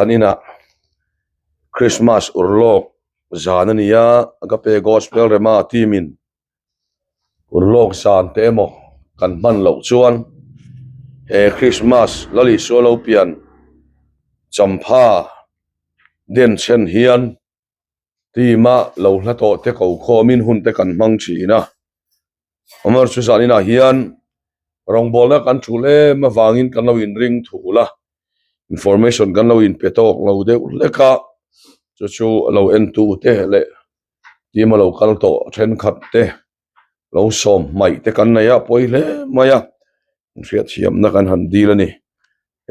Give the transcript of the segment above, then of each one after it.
An inah Christmas urlawk zan a ni a, Agape Gospel Rema team in urlawk zan te emaw kan hman loh chuan he Christmas Lal Isua lo pian champha denchhen hian team a lo hla tawh te ko khawmin hun te kan hmang thin a. Amar chu zan inah hian rawngbawlna kan tul em avangin kan lo inring thul a, information kan lo inpe tawk lo deuh hlek a, chu chu a lo entu te leh team a lo kal tawh thenkhat te lo sawm hmaih te kan nei a pawi hle mai a, hriatthiamna kan han dil a ni.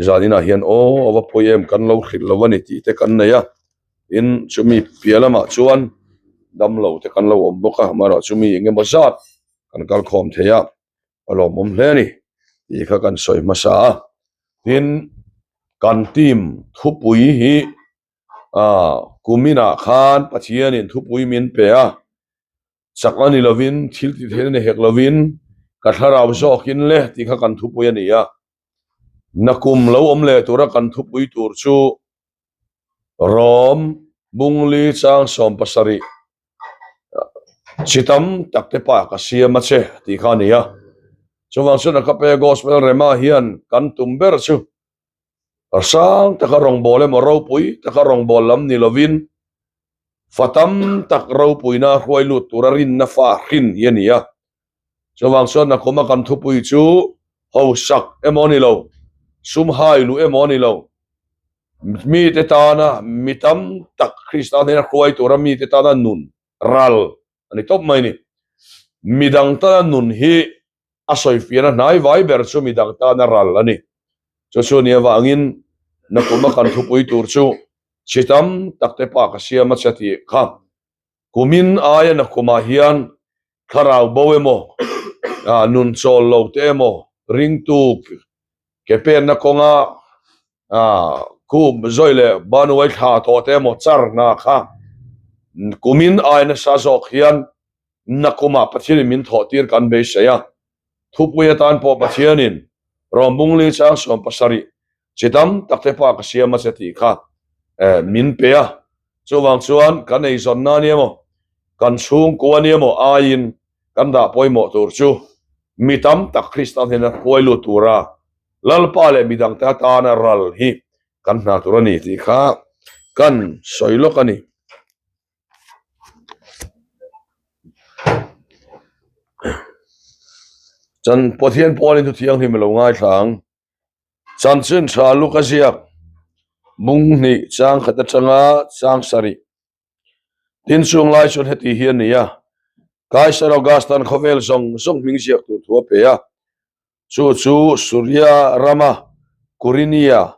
Zan inah hian aw a va pawi em kan lo hrilh lo a ni tih te kan nei a, tin chumi piah lamah chuan damlo te kan lo awm bawk a, amaherawh chumi eng emaw zat kan kal khawm thei a, a lawmawm hle a ni tih kha kan sawi hmasa a, tin kan team thupui hi ah kuminah khan Pathianin thupui min pe a. Chak a ni lovin, thil ti theihna ni hek lovin, ka thlarau zawkin le tih kha kan thupui a ni a. Nakum lo awm leh tura kan thupui tur chu Rom Bungli chang 70 chi tam tak te pa ka siam a che tih kha a ni a. Chuvang chuan Agape Gospel Rema hian kan tum ber chu Hrang taka rawngbâwl emaw ropui taka rawngbâwl lam ni lovin fa tam tak ropuina hruai lût tura rinna fa hrin hi a ni a. Chuvang chuan nakhuma kan thupui chu hausak emaw ni lo, sum hai luh emaw ni lo, mite tâna mi tam tak Krista hnêna hruai tura mite tâna nun ral a ni tawp mai a ni. Midang tâna nun hi a sawifiahna hnai vai ber chu midang tana ral a ni. Chu chu ni avangin nakuma kan thupui tur chu chi tam tak te pa ka siam a che tih kha kumin aia nakumah hian thlarau bo emaw, nun chawl lo te emaw, ringtu ke penna kawnga kum zawi leh banuai thla tawh te emaw char hna kha kumin aia nasa zawk hian Nakumah Pathianin min thawh tir kan beisei a, thupui atan pawh Pathianin Rom Bungli chang 70 chi tam tak te pa ka siam a che tih kha min pe a. Chuvang chuan kan eizawnna ania maw, kan chhungkua ania maw aiin kan dah pawimawh tur chu mi tam tak Krista hnena hruai lut tura Lalpa leh midangte atana ral hi kan hna tur a ni tih kha kan sawi lawk a ni. Chan Pathian pawlin thu thianghlim a lo ngaithla ang. Chanchin tha Luka ziak bung hnih chang khat atanga chang sarih. Tin chung lai chuan heti hi a ni a, Kaisar Augustan khawvel zawng zawng hming ziak tur thu a pe a, chu chu Suria rama Kurinia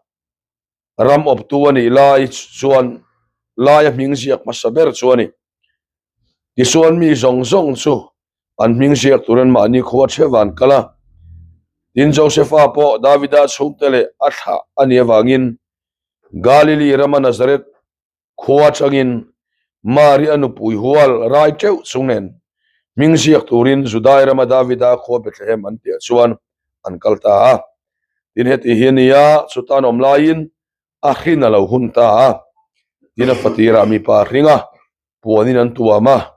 Ram awptu a nih lai chuan laia hming ziak hmasa ber chu a ni. Tichuan mi zawng zawng chu an hming ziak turin mahni khua theuh an kal a. Tin, Josefa pawh Davida chhungte leh a thlah a nih avangin Galili rama Nazareth Khua atangin Mari a nupui hual rai teuh chung nen hming ziak turin Judai rama Davida khua Bethlehem an piah chuan an kal ta a. Tin heti hi a nia, chutan awm laiin a hrin a lo hun ta a. Tin a fatirah mipa a hring a, puanin an tuam a,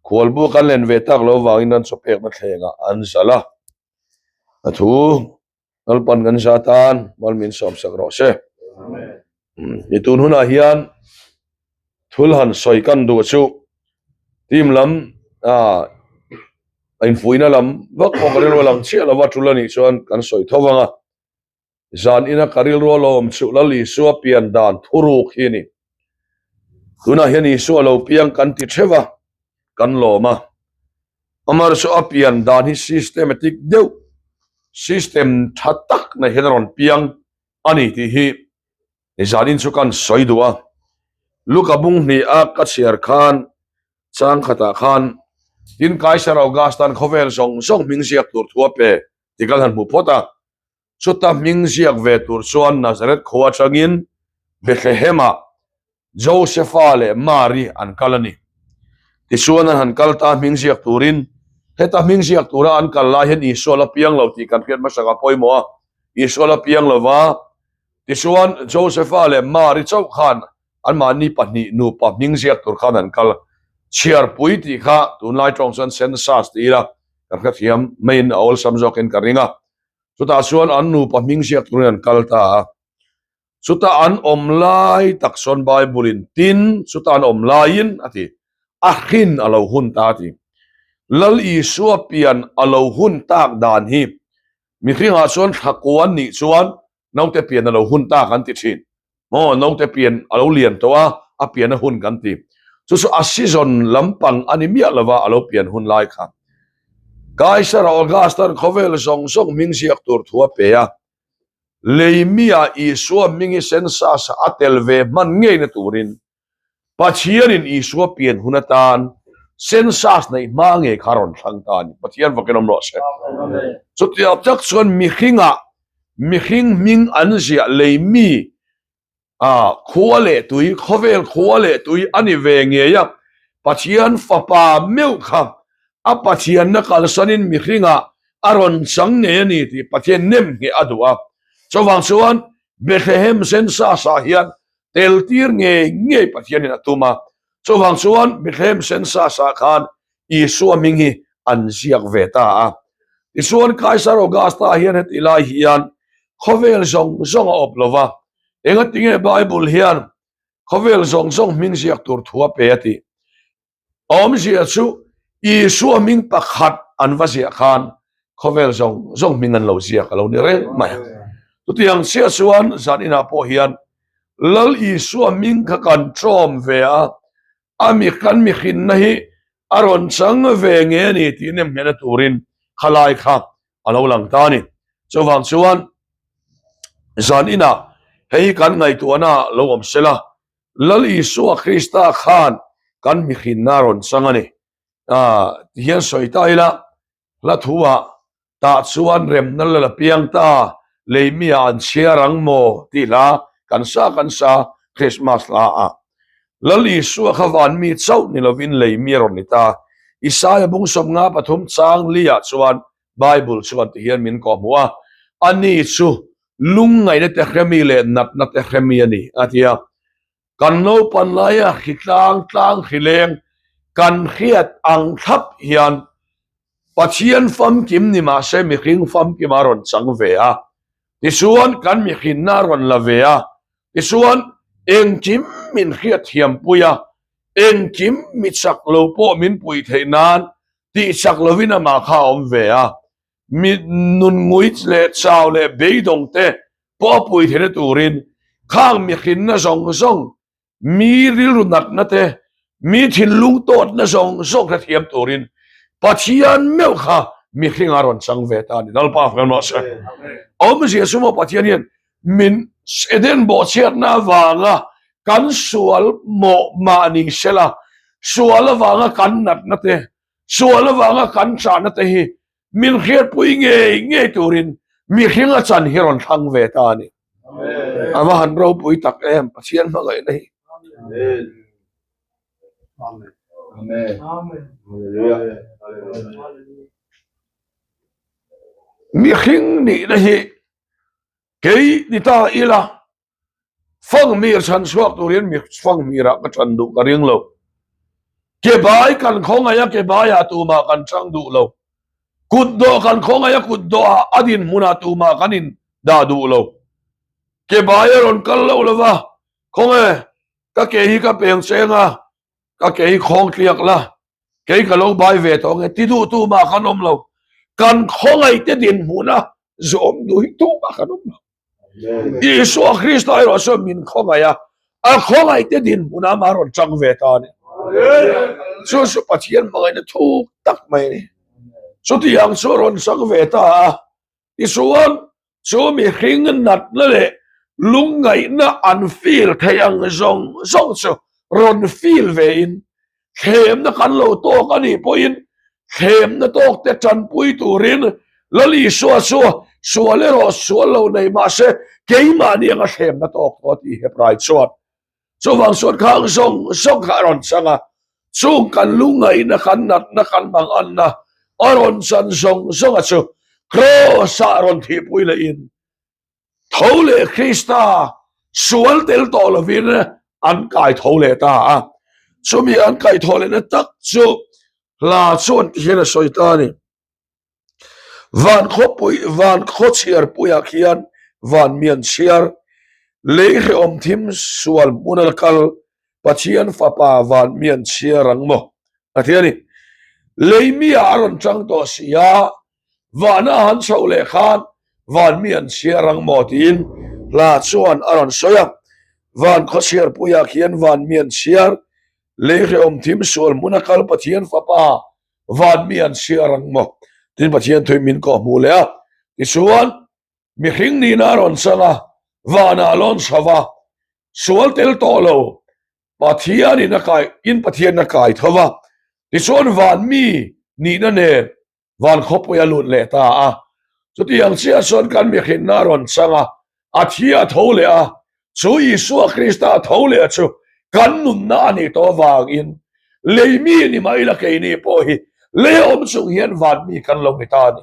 khualbuk an len ve tak lo vangin an chawpekna thlengah an zalh a. A thu. Lalpan kan za tan mal min sawmsak rawh se. Ni tun hunah hian thul han sawi kan duh chu team lam ah infuihna lam vak pawh ka rilru a lang chiah lova tul anih chuan kan sawi tho vang a. Zan ina ka rilru a lawm chu Lal Isua pian dan thuruk hi a ni. Tunah hian Isua lo piang kan ti theuh a, kan lawm a. Amar chu a pian dan hi systematic deuh, system tha tak nei hian a rawn piang a ni tih hi nizanin chu kan sawi duh a. Luka bung hnih a ka chhiar khan chang khatah khan tin Kaisar Augustan khawvel zawng zawng hming ziak tur thu a pe tih kan han hmu phawt a. Chuta hming ziak ve tur chuan Nazareth khua atangin Bethlehem-ah Josefa leh Mari an kal a ni. Tichuan an han kal ta hming ziak turin, heta hming ziak tura an kal lai hian Isua la piang lo tih kan hriat hmasa a pawimawh a, Isua la piang lova. Tichuan, Josefa leh Mari chauh khan anmahni pahnih nupa hming ziak tur khan an kal. Chhiarpui tih kha tunlai tawng chuan census ti ila kan hrethiam maiin a awlsam zawkin ka ring a. Chutah chuan an nupa hming ziak turin an kal ta a. Chuta an awm lai tak chuan Bible in tin chuta an awm laiin a ti, a hrin a lo hun ta a ti. Lal Isua pian a lo hun tak dan hi mihringah chuan thlakua an nih chuan naute pian a lo hun ta kan ti thin. Maw naute pian a lo lian tawh a, a pian a hun kan ti. Chu chu a season lampang a ni miah lova a lo pian hun lai kha. Kaisara Augustan khawvel zawng zawng hming ziak tur thu a pe a, Leimia Isua hming hi census a tel ve hman ngeina turin Pathianin Isua pian hun atan census neih hma ngei kha a rawn thlang ta a ni. Pathian vakin awm rawh se. Chutiang tak chuan mihringah mihring hming an ziah leimi A khua leh tui, khawvel khua leh tui a ni ve ngei a, Pathian fapa meuh kha a Pathianna kalsanin mihringah a rawn chang ngei a ni tih Pathian nem ngheh a duh a. Chuvang chuan Bethlehem census-ah hian tel tir ngei ngei Pathianin a tum a. Chuvang chuan Bethlehem census-ah khan Isua hming hi an ziak ve ta a. Tichuan Kaisar Augusta hian heti lai hian khawvel zawng zawng a awp lo va, engatinge Bible hian khawvel zawng zawng hming ziak tur thu a pe a tih? Awmzia chu Isua hming pakhat an va ziah khan khawvel zawng zawng hming an lo ziak a lo ni reng mai a. Chutiang chiah chuan zan inah pawh hian Lal Isua hming kha kan tlawm ve a, A mi kan mihrinna hi a rawn chang ve nge a ni tih nem nghehna turin khalai kha a lo lang ta a ni. Chuvang chuan zan inah hei hi kan ngaihtuahna lo awm sela, Lal Isua Krista khan kan mihrinna a rawn chang a ni tihian sawi ta ila, Hla thu-ah tah chuan remna lal a piang ta, leimiah an chhiar ang maw tih hla kan sa kan sa Christmas hla ah. Lal Isua kha van mi chauh ni lovin leimi a rawn ni ta. Isaia bung 53 chang li-ah chuan Bible chuan ti hian min kawhhmuh a, Ani chu lungngaihna te hremi leh natna te hremi a ni, a ti a. Kan naupan laia hritlang tlang hrileng kan hriat ang thlap hian Pathian famkim ni mahse mihring famkim a rawn chang ve a, tichuan kan mihrinna a rawn la ve a, tichuan engkim min hriatthiampui a, engkim mi chak lo pawh min puih theih nan tih chak lovin amah kha a awm ve a, mi nun nguih leh chau leh beidawng te pawh a pui theihna turin khang mihrinna zawng zawng, mi rilru natna te, mi thinlung tawtna zawng zawng hrethiam turin Pathian meuh kha mihring a rawn chang ve ta a ni. Lalpa hmel mah se. Awmzia chu maw Pathian hian min Eden bawhchhiatna avanga kan sual mawh mah ni sela, sual avanga kan natna te, sual avanga kan chahna te hi min hriatpui ngei ngei turin mihring a chan hi rawn thlang ve ta a ni. A va han ropui tak em Pathian hmangaihna hi. Mihring nihna hi kei ni ta ila Fangmir chhan chhuak turin mi fangmirah ka ṭan duh ka ring lo. Ke bai kan khawngaih a, ke baiah tumah kan ṭang duh lo. Kut dawh kan khawngaih a, kut dawhah a dinhmunah tumah kan in dah duh lo. Ke bai a rawn kal lo lo va, khawnge ka ke hi ka peng cheng a, ka ke hi khawng tliak la, kei ka lo bai ve tawh nge ti duh tumah kan awm lo. Kan khawngaih te dinhmuna zawm duh hi tumah kan awm lo. Isua Krista erawh chuan min khawngaih a, a khawngaih te dinhmunah amah rawn chang ve ta a ni. Chu chu Pathian hmangaihna thuk tak mai a ni. Chutiang chu a rawn chang ve ta a, tichuan chu mihring natna leh lungngaihna an feel theih ang zawng zawng chu rawn feel vein Thlemna kan lo tawk a nih pawhin thlemna tawk te tanpui turin Lal Isua chu sual erawh sual lo nei mahse keimahni anga thlemna tawk tawh a tih Hebrai chuan chuvang chuan khang zawng zawng kha a rawn chang a, chung kan lungngaihna kan natna kan manganna a rawn chan zawng zawnga chu Kraws-ah rawn thihpui lehin. Tho leh Krista sual tel tawh lovin an kai tho leh ta a. Chumi an kai tho lehna tak chu hla chuan ti hian a sawi ta a ni. Van khawpui, van khaw chhiarpuiah khian van mian chhiar, lei hrehawm thim sual hmuna la kal Pathian fapa van mian chhiar ang maw? A ti a ni. Lei miah a rawn chang tawh si a, vana han chhoh leh khan van mi an chhiar ang maw tiin hla chuan a rawn sawi a. Van khawchhiarpuiah khian van mi an chhiar, lei hrehawm thim sual hmuna kal Pathian fapa van mi an chhiar ang maw tiin Pathian thui min kawh hmuh leh a. Tichuan, mihring nihna a rawn chang a, vanah a lawn chho va, sual tel tawh lo Pathianin a kai, in Pathian a kai tho va, tichuan van mi nihna nen van khawpui a lut leh ta a. Chutiang chiah chuan kan mihrinna a rawn chang a, a thi a tho leh a, chu Isua Krista a tho leh chu kan nunna a nih tawh avangin lei mi ni mah ila keini pawh hi lei awm chung hian van mi kan lo ni ta a ni.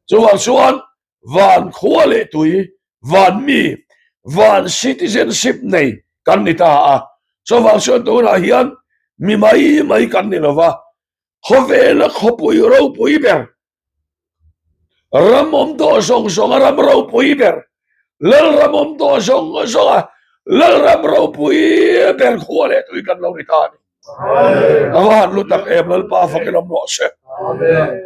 Chuvang chuan van khua leh tui, van mi, van citizenship nei kan ni ta a. Chuvang chuan tunah hian mi mai mai kan ni lova, Khawvela khawpui ropui ber, ram awm tawh zawng zawnga ram ropui ber, Lalram awm tawh zawng zawnga Lalram ropui ber khua leh tui kan lo ni ta a ni. A va han lu tak em Lalpa fakin awm rawh se.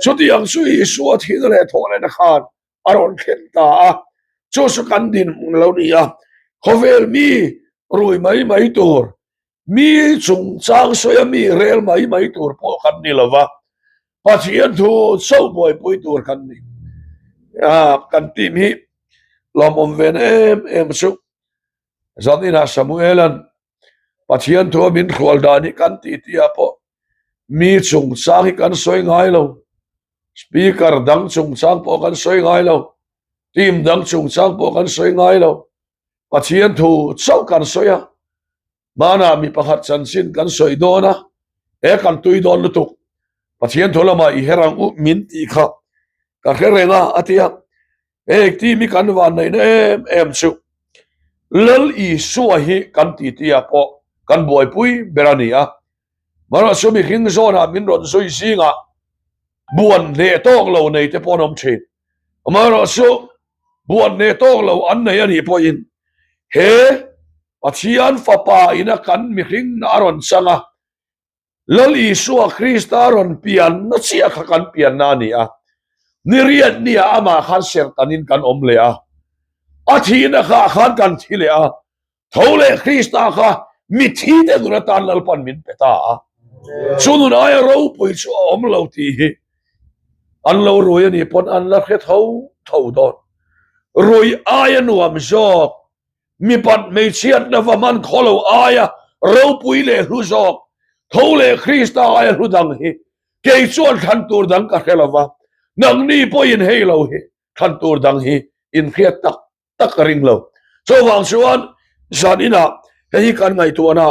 Chutiang chu Isua thihna leh thawh lehna khan a rawn thlen ta a, chu chu kan dinhmun lo ni a, khawvel mi rui mai mai tur Mi chungchang sawia mi rel mai mai tur pawh kan ni lo va, Pathian thu chauh buaipui tur kan ni. Kan team hi lawmawm ve na em em chu. Zaninah Samuelan Pathian thu a min hrual dan hi kan tih tihah pawh mi chungchang hi kan sawi ngai lo, speaker dang chungchang pawh kan sawi ngai lo, team dang chungchang pawh kan sawi ngai lo. Pathian thu chauh kan sawi a, hmanah mi pakhat chanchin kan sawi dawn a, he kan tui dawn lutuk, Pathian thu lamah i her ang u min tih kha ka hre reng a, a ti a. Hei team hi kan vanneihna em em chu Lal Isua hi kan titi ah pawh kan buaipui ber a ni a, Mahse mihring zawnah min rawn zui zingah buan hneh tawk lo nei te pawh an awm thin. Amaherawhchu buan hneh tawk lo an nei a nih pawhin he Pathian Fapa ina kan mihring a rawn chang a, Lal Isua Krista rawn pianna chiah kha kan pianna a ni a. Ni riat niah amah khan serhtanin kan awm leh a, a thihna kha khan kan thi leh a, Tho leh Krista kha mithi te nun atan Lalpan min pe ta a, chu nun aia ropui chu a awm lo tih hi an lo rui a nih pawn an la hre tho tho dawn. Rui aia nuam zawk, mipat hmeichhiatna va hman khaw lo aia ropui leh hlu zawk, tho leh Krista aia hlu dang hi kei chuan thlan tur dang ka hre lo va, nangni pawhin hei lo hi thlan tur dang hi inhriat tak tak ka ring lo. Chuvang chuan zan inah hei hi kan ngaihtuahna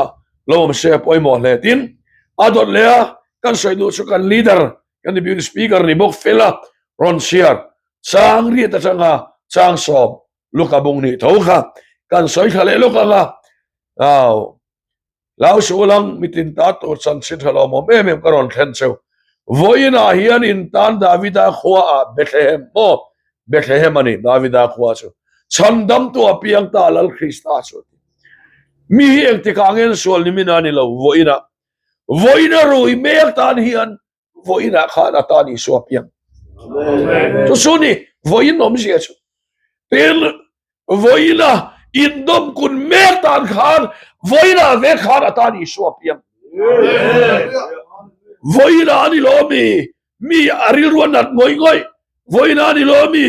lo awm se pawimawh hle. Tin, a dawt leh a kan sawi duh chu kan leader, kan deputy speaker ni bawk fela rawn chhiar chang riat atanga chang sawm luka bung nih tho kha kan sawi thla leh lawk ang a. Au. Lau suh lang mitin ta tur chanchin tha lawmawm em em ka rawn thlen cheu. Vawiinah hian in tan Davida khua ah Bethlehem maw? Bethlehem a ni Davida khua chu. Chhandamtu a piang ta Lal Krista chu a ti. Mi hi engtikah nge an sual ni min a ni lo vawiinah. Vawiina rui mek tan hian vawiinah khan a tan Isua piang. Chu chu ni vawiin awmzia chu. Tin vawiina indawm kun mek tan khan vawiinah ve khan a tan Isua piang. Vawiinah a ni lo mi mi a rilru a nat ngawih ngawih. Vawiinah a ni lo mi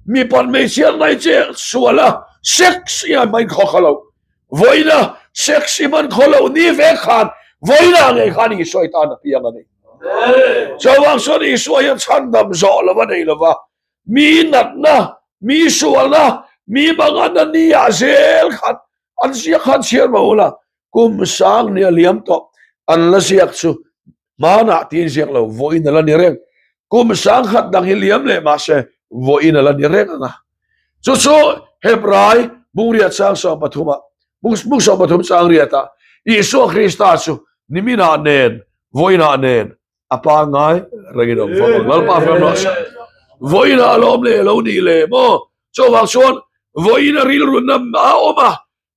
mipat hmeichhia ngai che sual a sex i an hman khaw kha lo. Vawiina sex i hman khaw lo ni ve khan vawiinah ngei khan Isua i tan a piang a ni. Chuvang chuan Isua hian chhandam zawh lo a nei lo va, mi natna, mi sualna, mi manganna ni ah zel khan an ziak khan chhiar mah ula, kum sang ni a liam tawh an la ziak chu hmanah tiin ziak lo, vawiin a la ni reng. Kum sang khat dang hi liam leh mahse vawiin a la ni reng ang a. Chu chu Hebrai bungriat chang 13 ah bung 13 chang riat ah Isua Krista chu niminah nen vawiinah nen a pangngai rengin awm fo ang. Lalpa fam rawh se. Vawiinah a lawm leh lo nih le maw? Chuvang chuan vawiina rilrunna a awm a,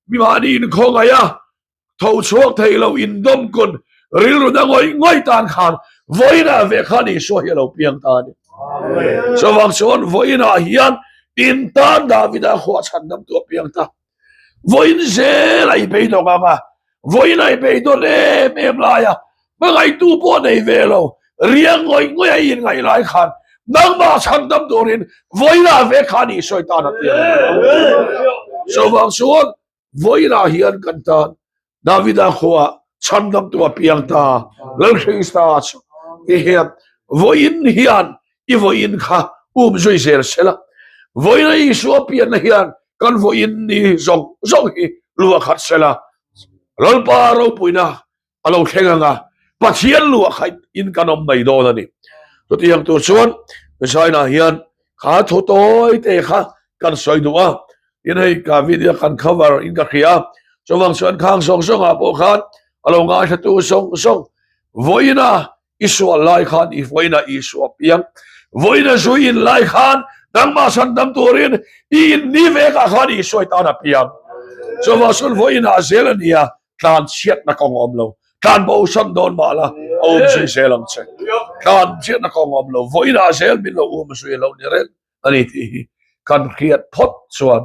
mi mahni inkhawngaih a, tho chhuak thei lo indawm kun rilru na ngawih ngawih tan khan vawiinah ve khan Isua hi a lo piang ta a ni. Chuvang chuan vawiinah hian in tan Davida khuah chhan dam tu a piang ta. Vawiin zel a i beidawng ang a, vawiin a i beidawn em em lai a, hmangaihtu pawh nei ve lo, riang ngawih ngawih a i inngaih lai khan nangmah chhan dam turin vawiinah ve khan Isua i tan a piang a ni. Chuvang chuan Vawiinah hian kan tan Davida khuaah chhandamtu a piang ta, Lal Krista chu ti hian vawiin hian i vawiin kha um zui zel sela. Vawiina Isua pianna hian kan vawiin ni zawng zawng hi luah khat sela. Lalpa ropuina a lo thleng ang a, Pathian luah kha in kan awm mai dawn a ni. Chutiang tur chuan China hian kha thu tawi te kha kan sawi duh a, tin hei ka video kan cover in ka hria a, chuvang chuan khang zawng zawng ah pawh khan a lo ngaithla tu zawng zawng vawiina i sual lai khan i vawiina Isua piang, vawiina zui in lai khan nangmah chhandam turin i in ni vek ah khan Isua i tan a piang. Chuvang chuan vawiinah zel a nia Tlan chhiatna kawng awm lo. Tlan bo sawn dawn mah la, a um zui zel ang che. Tlan chhiatna kawng awm lo. Vawiinah zel min lo um zui lo ni reng a ni tih hi kan hriat phawt chuan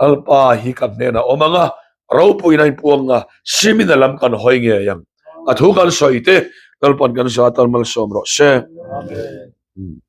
Lalpa hi kan hnenah awm ang a, ropuiin a inpuang a, simin a lam kan hawi ngei ang. A thu kan sawi te Lalpa'n kan zat a malsawm rawh se. Amen.